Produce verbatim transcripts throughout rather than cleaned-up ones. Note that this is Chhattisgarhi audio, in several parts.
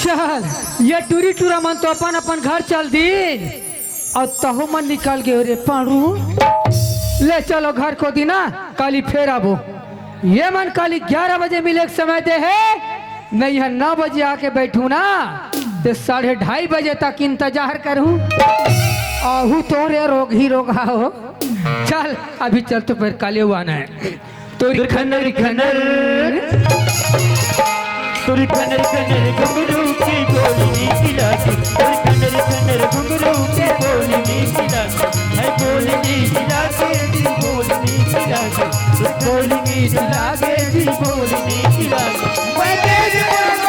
चल, ये टूरी टूरा मन तो अपन अपन घर चल दीन, अउ तहू मन निकल गे रे पाड़ू। ले चलो घर कोती ना, काली फेर आबो। ये मन काली ग्यारह बजे मिले के समय दे हे, मैं यहाँ नौ बजे आके बैठू ना, ते साढ़े ढाई बजे तक इंतजार करूँ। आहू तो रे रोग ही रोग हो। चल, अभी चल तो फिर काली आना हे। तोरी खनर खनर, तोरी खनर खनर घुंघरू के बोली मीठी लागे, तोरी खनर खनर घुंघरू के बोली मीठी लागे, है बोली मीठी लागे, दी बोली मीठी लागे, तोरी बोली मीठी लागे, दी बोली मीठी लागे। मैं तेरी बोली मीठी लागे।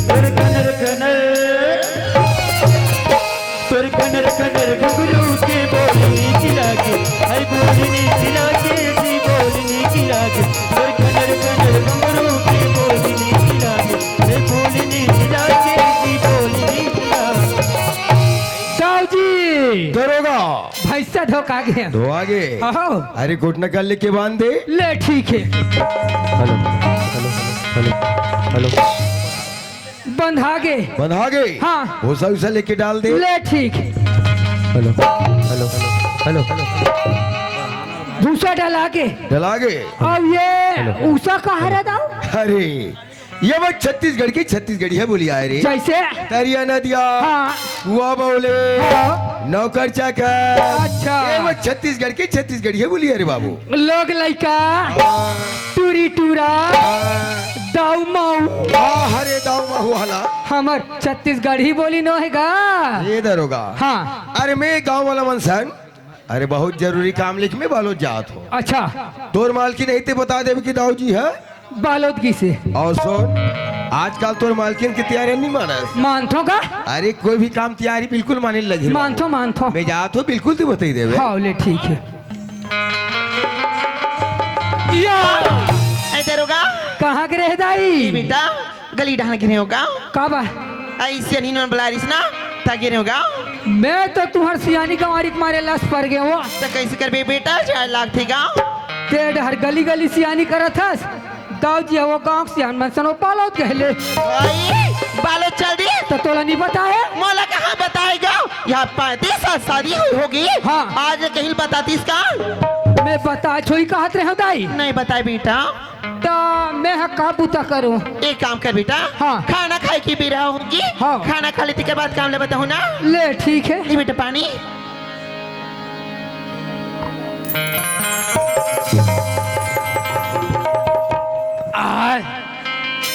तोर कनर कनर, तोर कनर कनर घुघरू के बोली चिला के, हाय बोली चिला के, जी बोली चिला के। तोर कनर कनर घुघरू के बोली चिला के, हाय बोली चिला के, जी बोली चिला के। साहू जी। दरोगा। भैंसा धोखा गया। धोआ गे। अहो। अरे घुटना कर लेके बांध दे। ले ठीक है। Hello, hello, hello, hello. बंधा गे। बंधा गे। हाँ। भूसा उसा लेके डाल दे। ले ठीक। Hello, hello, hello, hello. भूसा डला गे। डला गे। अब ये हेलो। उसा कहाँ रह दाऊ? अरे ये वो छत्तीसगढ़ की छत्तीसगढ़िया बोली आए रे। जैसे? तरिया नदिया, हाँ। कुआ बौले, हाँ। नौकर चाकर। अच्छा। ये वो छत्तीसगढ़ की छत्तीसगढ़िया बोली है रे बाबू। लोग लइका, हाँ। टूरी टूरा, हाँ। दाऊ माऊ। हाँ, हरे दाऊ माऊ वाला। हमर छत्तीसगढ़ी बोली नो हे गा। ये दरोगा। हाँ। अरे मैं गाँव वाला मन सन अरे बहुत जरूरी काम लिख में बालोद जात हो। अच्छा। तोर मालकिन अइते बता देबे कि दाऊ जी है। बालोद गिसे। अउ सुन, आजकल तोर मालकिन के तियारी नहीं मानस। मानथो का? अरे कोई भी काम तियारी बिल्कुल माने लगी। मानथो, मानथो। मैं जात हो बिल्कुल तू बताई देबे। हाँ, ले ठीक है। या। ए दरोगा। कहाँ के रहे दाई? ए बेटा, गली डहन गिरे हो का? का बा? अइसे नहीं नोन बला रिस ना, ता गिरे हो का? मैं तो तुहर सियानी गंवारी के मारे लस पर गए हो। तो कैसे करबे बेटा, जाए लागथे का? ते डहर गली गली सियानी करत हस। दाऊ जी, वो गाँव के सियान मन सन वो बालोद कहले। भाई, बालोद चल दी। तो तोला नहीं पता है? मोला कहाँ बताएगा? यहाँ पैंतीस साल शादी हुई होगी। हाँ। आज कहीं बतातीस का? मैं बता छोई कहत रहे हूँ दाई। नहीं बताए बेटा। त मैं ह का बूता करूं? एक काम कर बेटा, हाँ। खाना खाए की बेरा होगी, हाँ। खाना खा लेती के बाद काम ले बताऊं ना। ले ठीक है। ये बेटा पानी। आ,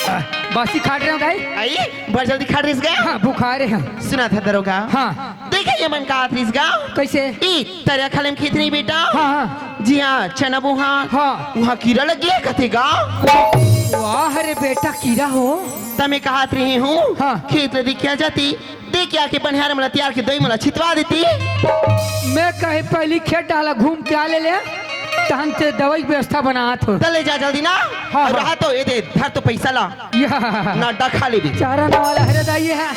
आ, बासी खाट रहे हो दाई? आई, बड़ जल्दी खाट रही गया। हाँ, बुखार है हम। सुना था दरोगा। हाँ। देखे ये मन का आत रही गया। कैसे? ई तरिया खाले में खेत नहीं बेटा। हाँ, हाँ। जी हाँ, चना बोहा। हाँ। वहाँ कीरा लग गया कथे गा। वाह रे बेटा, कीरा हो। तमे कहत रही हूँ, हाँ। खेत ल देखिया जाती, देख के आके बनिहार मला तियार के दई मला छितवा देती। मैं कहे पहली खेत डाला घूम के आ ले ले, तहन ते दवाई के व्यवस्था बनात हो। त ले जा जल्दी ना। हाँ, और हाँ। रहा तो ये दे, धर तो पैसा ला। या। ना डखा ले भी। चारा ना वाला हरे दाई है।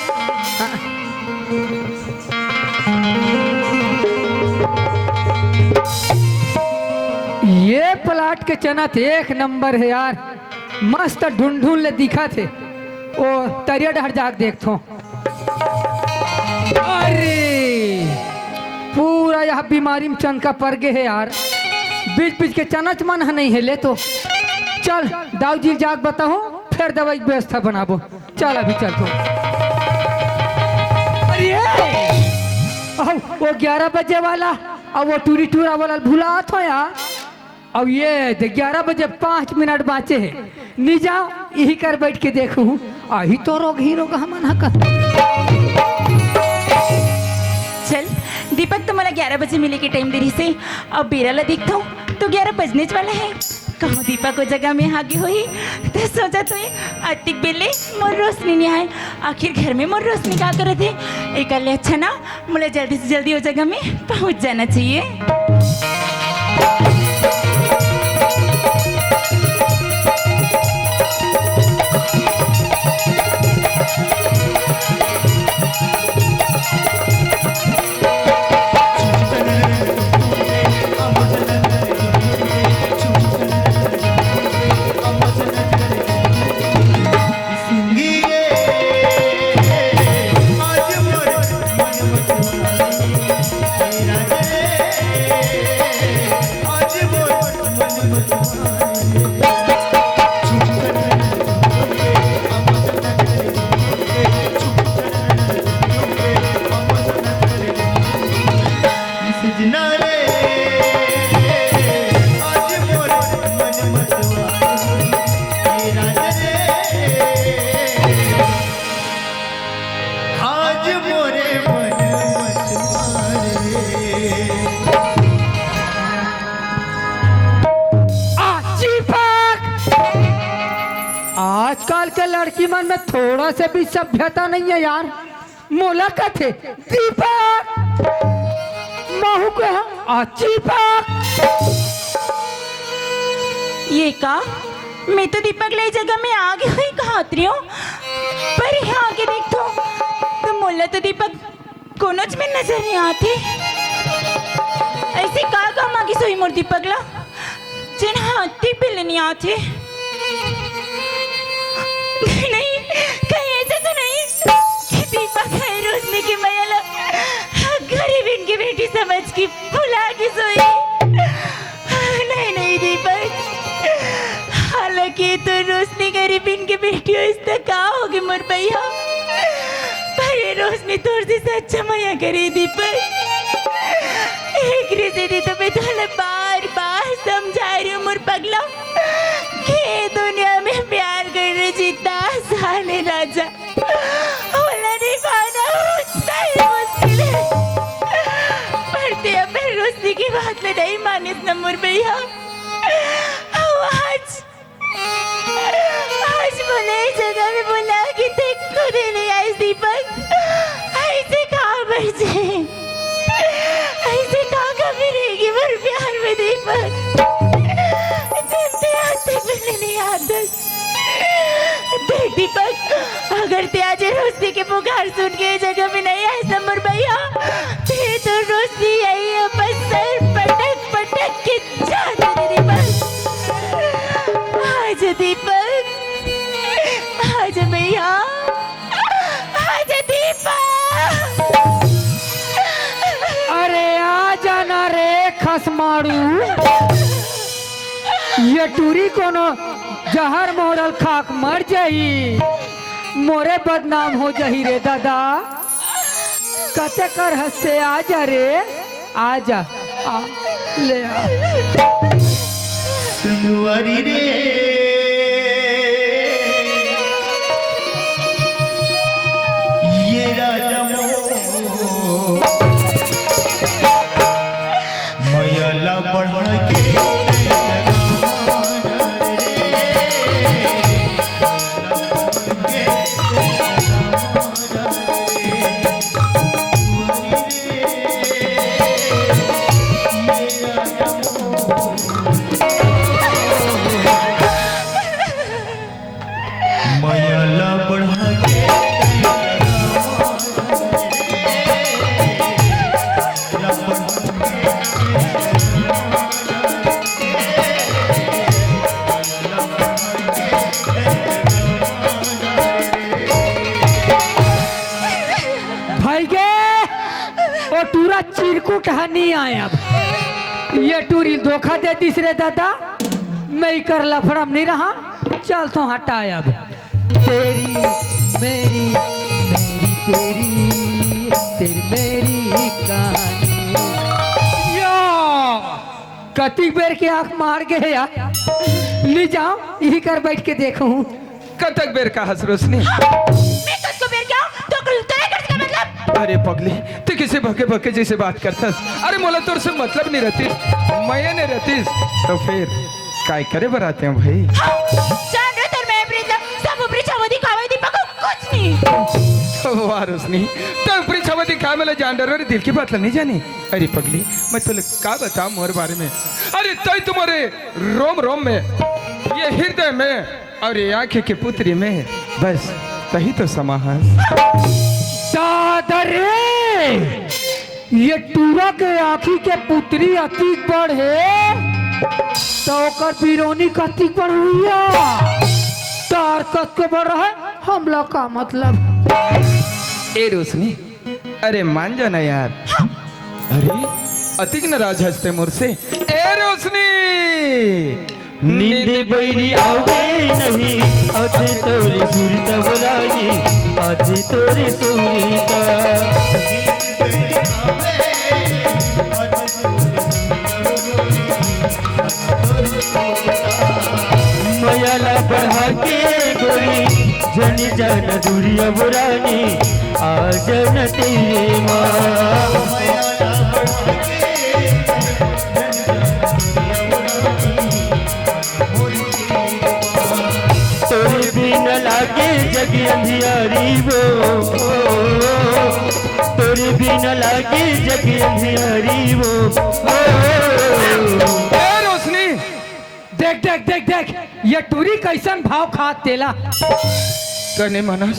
ये प्लाट के चना त एक नंबर है यार, मस्त ढुंढुन ले दिखत हे। ओ तरिया डहर जाके देखथो। अरे पूरा यह बीमारी में चनका पर गे हे यार, बीच बीच के चनच मन ह नहीं हे ले तो। चल दाऊ जी जाके बताहूँ, फिर दवाई के व्यवस्था बनाबो। चल अभी चल तू। अरे, अहो, वो ग्यारह बजे वाला, अब वो टूरी टूरा वाला भुलात हो यार। अब ये दे, ग्यारह बजे पाँच मिनट बाँचे हे। नी जाओ, यही कर बैठ के देखू। आही तो रोग ही रोग हमन ह कर। चल, दीपक तो मोला ग्यारह बजे मिले के टाइम दे रहिस हे। अब बेरा ला देखथव तो ग्यारह बजनेच वाला हे। कहूँ दीपक ओ जगह में आगे होही, त सोचत होही, अतिक बेले मोर रोशनी नहीं आए, आखिर घर में मोर रोशनी का करत हे? एकर ले अच्छा ना, मोला जल्दी से जल्दी ओ जगह में पहुँच जाना चाहिए। आज मोर मन मतवारे, ये राजा रे। आज मोरे मन मतवारे। आ, दीपक! आजकल के लड़की मन में थोड़ा से भी सभ्यता नहीं है यार। मोला कथे दीपक, महू कहा आ दीपक। ये का? मैं तो दीपक ला ए जगह में आगे हुई कहत रही हूँ, पर यहाँ के देख तो, तो मोला तो दीपक कोनोच में नजर नहीं आते। ऐसे का काम आगे सोई मोर दीपक ला? जेन हाथी बिल नहीं आथे। नहीं, नहीं, कहीं ऐसा तो नहीं कि दीपक है रोशनी की मया ला गरीब इनकी बेटी समझ के भुला के सोई। नहीं, नहीं, दीपक, हालांकि तो रोशनी गरीब इनकी बेटी हो, इस तक का होगी मोर भैया, पर ये रोशनी तोर से सच्चा मया करे दीपक। एकरे सेती तो मैं तोला बार-बार समझा रही हूँ मोर पगला, कि दुनिया में प्यार करने जितना आसान है राजा, ओला निभाना उतना ही मुश्किल है। पर ते अपन रोशनी की बात ला नहीं मानिस ना मोर भैया। अउ आज आज मोला ए जगह में बुला के ते खुद नहीं आइस दीपक। ऐसे का बचे? ऐसे का कमी रहेगी मोर प्यार में दीपक? जेन ते आज तक मिले नहीं आदत। देख दीपक, अगर ते आज रोशनी के पुकार सुन के ए जगह में नहीं आइस ना मोर भैया, ते तो रोशनी यही अपन सर पटक पटक के जाने दे दीपक। आज दीपक, आज भैया, आज दीपक। अरे आ जाना रे खसमाड़ू, ये टूरी कोनो जहर मोहरल खाक मर जाही, मोरे बदनाम हो जाही रे दादा। कते कर हंसे, आ जा रे, आ जा, आ, ले आ। सुनवारी रे, ये राजा मो मया ला बढ़ा के मया ला बढ़ा के भाई गे, ओ टूरा चिरकुट ह नी आय अब। ये टूरी धोखा दे दिस रे दादा, मैं इकर लफड़ा म नी रहा, चल तो हटाय अब। तेरी मेरी, मेरी तेरी, तेरी मेरी कहानी। या, कतिक बेर के आंख मार गे हे यार। ले जाओ, इही कर बैठ के देखहूं। कतक बेर का हस रोशनी? मैं कतको बेर क्या? तो तय कर सके मतलब? अरे पगली, तैं किसे भके भके जैसे बात करथस? अरे मोला तोर से मतलब नहीं रहतीस, मया नहीं रहतीस, तो फिर काय करे बर आते हो भाई? हाँ, जान रहे तेरे मैं प्रीत ला, सब ऊपरी छावा दिखावे दीपक को कुछ नहीं। वाह रोशनी, तैं ऊपरी छावा दिखावे में ले जान डर, अरे दिल की बात ला नहीं जानी। अरे पगली, मैं तोला का बताऊं मोर बारे में? अरे तैं तो मोरे रोम रोम में, ये हृदय में और ये आंखें के पुतरी में बस तहीं तो समा हस। दादा रे, ये टूरा के आंखी के पुतरी अतिक बड़ हे, त ओकर बिरोनी कतिक बड़ हुई हे? तार कस के बड़ रहे, हमला का मतलब? ए रोशनी, अरे मान जा ना यार। अरे अतिक नाराज हस तैं मोर से। ए रोशनी, नींद बइरी आवे नहीं, आज तोरी सुरता बोलाही, आज तोरी सुरता। जन जन दुरिया बुरानी आ जन तेरे माँ। तोरे बिन लागे जग अंधियारी वो, तोरे बिन लागे जग अंधियारी वो। ए रोशनी, देख, देख, देख, देख, ये टूरी कैसन भाव खात तेला। कने मानस,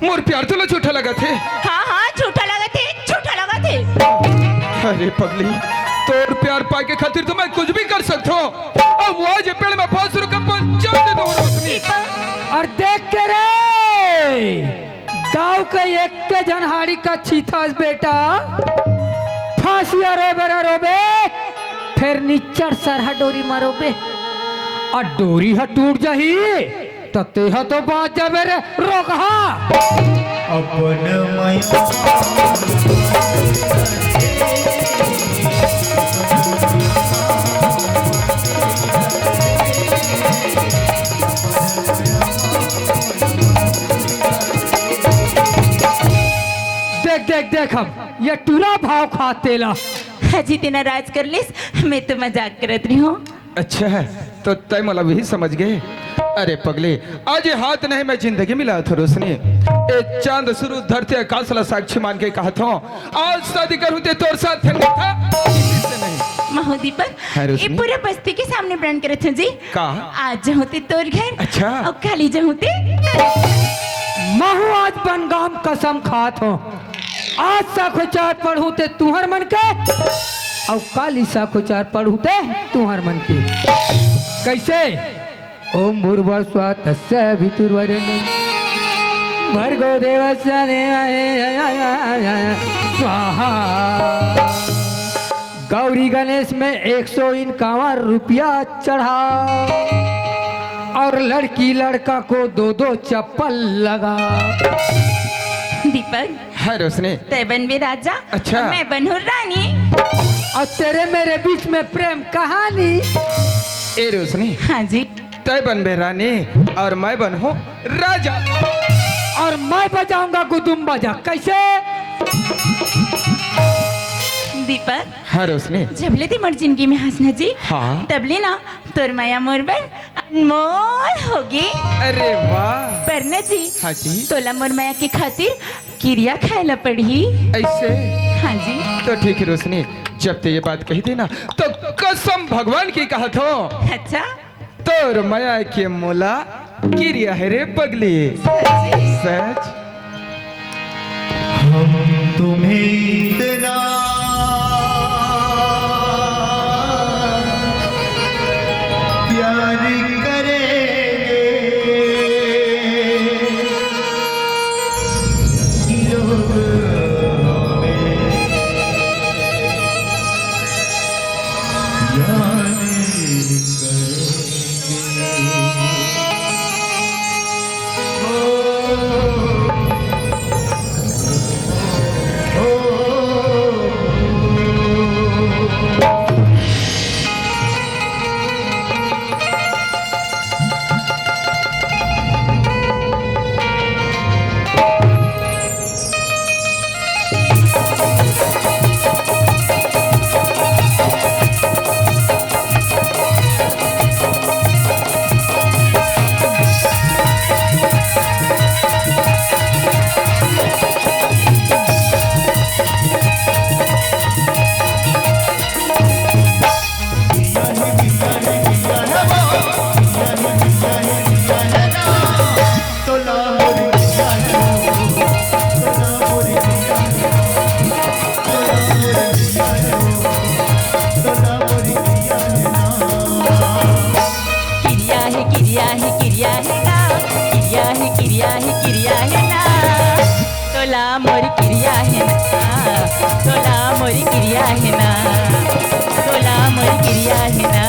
मोर प्यार तोला झूठा लगत हे। हाँ, हाँ, झूठा लगत हे, झूठा लगत हे। अरे पगली, तोर प्यार पाए के खातिर तो मैं कुछ भी कर सकथों। अब वो आज ये पेड़ में फांस रुका पंचायत दे दो रोशनी। और देख के रे, गाँव के एक के झन हाड़ी का छीथस बेटा, फांसिया रे बेरा रोबे, फेर निच्चर सरहा डोरी मरोबे, अउ डोरी ह टूट जाही, त तेहा तो बांच जाबे रे रोगहा। अपन मया देख, देख, देख, हम ये टूरा भाव खात तेला। अजी तेना राज कर लेस, मैं तो मजाक करत रही हूँ। अच्छा, तो तय मोला भी समझ गए। अरे पगले, आज ये हाथ नहीं मैं जिंदगी मिला था रोशनी। ए चांद सुरु धरती आकाश ला साक्षी मान के कहा था, आज शादी करूँ ते तोर साथ है नहीं था, किसी से नहीं। महो दीपक, हाँ, रोशनी। ये पूरा बस्ती के सामने प्रण करत हूँ जी। का? आज जाहूं ते तोर घर। अच्छा। अउ काली जाहूं ते। महू आज बनगाम कसम खात हूँ। आज साखोचार पढ़ूं ते तुहर मन के, अउ काली साखोचार पढ़ूं ते तुहर मन के। कैसे? ओम भूर्भुवः स्वः तस्य वितुर्वरेण्यं भर्गो देवस्य धीमहि स्वाहा। गौरी गणेश में एक सौ इक्यावन रुपया चढ़ा और लड़की लड़का को दो दो चप्पल लगा। दीपक, हाँ रोशनी। तय बनबे राजा, अच्छा। मैं बनहूँ रानी। और तेरे मेरे बीच में प्रेम कहानी। ए रोशनी। हाँ जी। तय बनबे रानी और मैं बनहूँ राजा। और मैं बजाऊंगा गुदुम बाजा। कैसे? दीपक, हाँ रोशनी। जबले ते मोर जिंदगी में हंसना जी, हाँ। तबले ना तोर मया मोर बर अनमोल होगे। अरे वाह। पर ना जी, हाँ जी। तोला मोर मया के खातिर किरिया खाए ला पड़ही। ऐसे? हाँ जी। तो ठीक है रोशनी, जब ते ये बात कही थी ना, तो कसम भगवान की कहा थो। अच्छा। तोर मया के मोला किरिया है रे पगली। सच? हम तुम्हें इतना प्यार करेंगे, लोग हमें याद करेंगे। किरिया हे, किरिया हे, किरिया हे ना। किरिया हे, किरिया हे, किरिया हे ना। तोला मोर किरिया हे ना। तोला मोर किरिया हे ना। तोला मोर किरिया हे ना।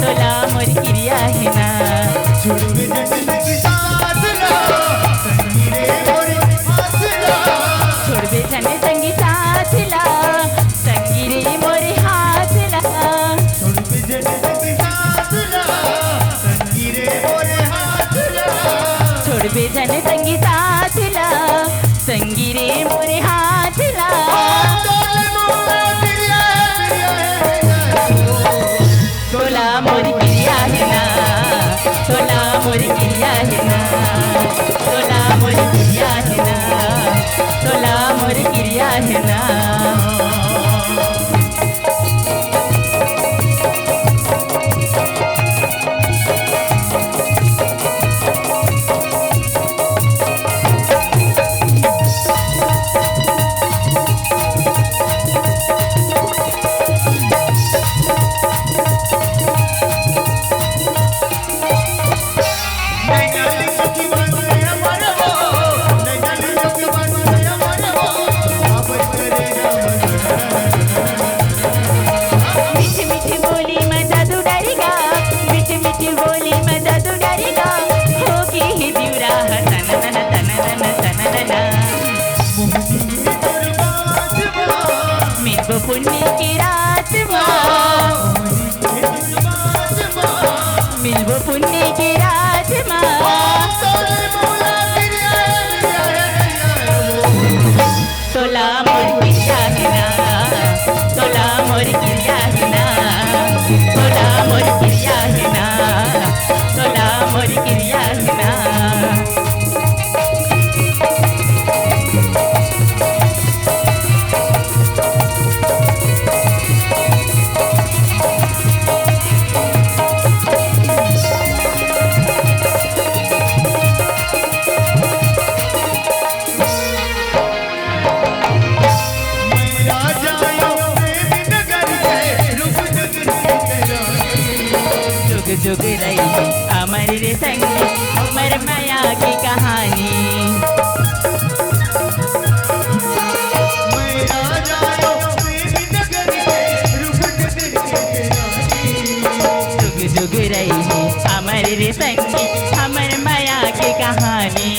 तोला मोर किरिया हे ना। छोड़बे झन संगी साथ ला, संगी रे मोर हाथ ला। छोड़बे झन संगी साथ ला, संगी रे मोर हाथ ला। छोड़बे झन संगी साथ ला, संगी रे मोर हाथ ला। छोड़बे संगी रे मोरे हाथ ला। तोला मोर किरिया हे ना, तोला मोर किरिया हे ना, तोला मोर किरिया हे ना, तोला मोर किरिया हे ना। मीठी मीठी बोली में जादू डारी गा, मीठी मीठी बोली में जादू डारी गा, हो गे हे जिउरा ह तन तन तन तन तन तन। मिलबो पुन्नी के रात मा, मिलबो पुन्नी के रात मा। तोला मोर किरिया हे ना, तोला मोर किरिया हे ना, तोला मोर किरिया हे ना, तोला मोर किरिया हे ना। जुग जुग रही अमर रे संगी, अमर मया के कहानी। जुग जुग रही अमर रे संगी, अमर मया के कहानी।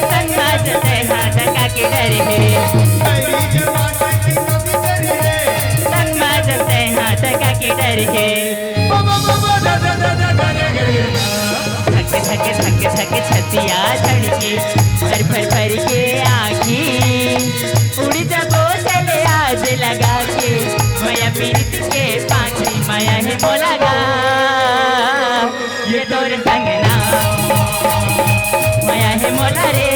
संग मा जतै हाथ का के डर हे। संग मा जतै हाथ का के डर हे। धक धक धक धक छतिया धड़के, भर भर भर के आँखी। उड़ जबो चले आज लगा के, मया पीरित के पाँखी। मया हे मोला गा, ये तोर संग ना। मया हे मोला रे,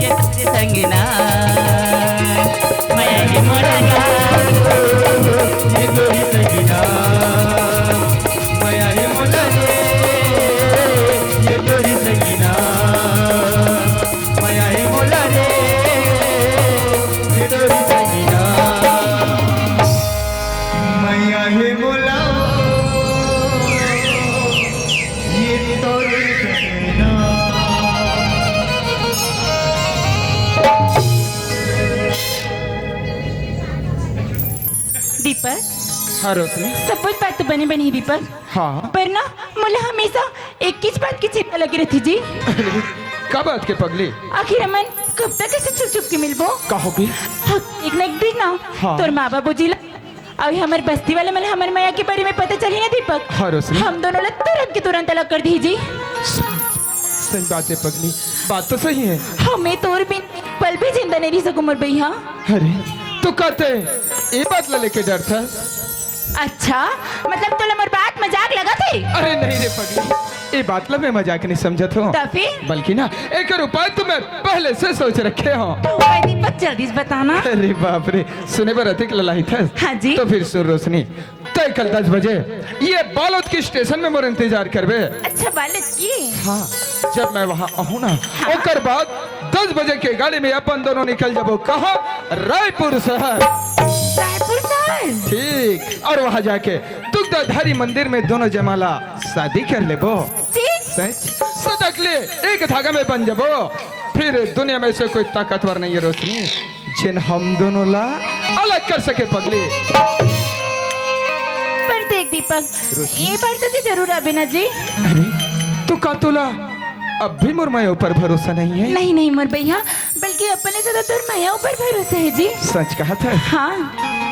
ये तोर संग ना। मया हे मोला गा, ये तोर संग ना। मया हे मोला रे, ये तोर संग ना। मया हे मोला रे, ये तोर संग ना। मया हे मोला, ये तोर संग ना। दीपक। हाँ रोशनी। सब कुछ बात तो बने बनी दीपक। हाँ। पर ना, मोला हमेशा एक चीज बात की चिंता लगी रहती जी। अरे, का बात के पगली? आखिर हमन कब तक ऐसे छुप छुप के मिलबो? का हो गई? हाँ, एक ना एक दिन ना, हाँ। तोर माँ बाबूजी ला अउ हमर बस्ती वाले मन हमर मया के बारे में पता चली ना दीपक। हाँ रोशनी। हम दोनों ला तुरंत के तुरंत अलग कर दी जी। सही बात है पगली, बात तो सही है। हमें तोर बिन पल भी जिंदा नहीं रह सकूं मोर बहिया। अरे, तो कहते ये बात ला लेके डरथस? अच्छा, मतलब तोला मोर बात मजाक लगत हे? अरे नहीं रे पगली, ये बात ला मैं मजाक नहीं समझत हूँ। तो फिर? बल्कि ना, एकर उपाय तो मैं पहले से सोच रखे हूँ। तो उपाय दीपक जल्दी से बताना। अरे बाप रे, सुने बर अतिक ललाहित हस। हाँ जी। तो फिर सुन रोशनी, तय कल दस बजे ये बालोद के स्टेशन में मोर इंतजार करबे। अच्छा, बालोद की? हाँ, जब मैं वहाँ आहूँ ना, हाँ। ओकर बाद दस बजे के गाड़ी में अपन दोनों निकल जाबो। कहाँ? रायपुर शहर। रायपुर शहर? ठीक। और वहाँ जाके दुग्धाधारी मंदिर में दोनों जमाला शादी कर लेबो। जी? सच? सदा के लिए एक धागा में बन जाबो। फिर दुनिया में से कोई ताकतवर नहीं है रोशनी, जिन हम दोनों ला अलग कर सके पगली। पर देख दीपक, रोशनी। ये बार तो तैं जरूर आबे ना जी। अरे, तो का तोला अब भी मोर मया ऊपर भरोसा नहीं है? नहीं, नहीं मोर भैया, बल्कि अपने से तो तोर मया ऊपर भरोसा है जी। सच कहा था? हाँ।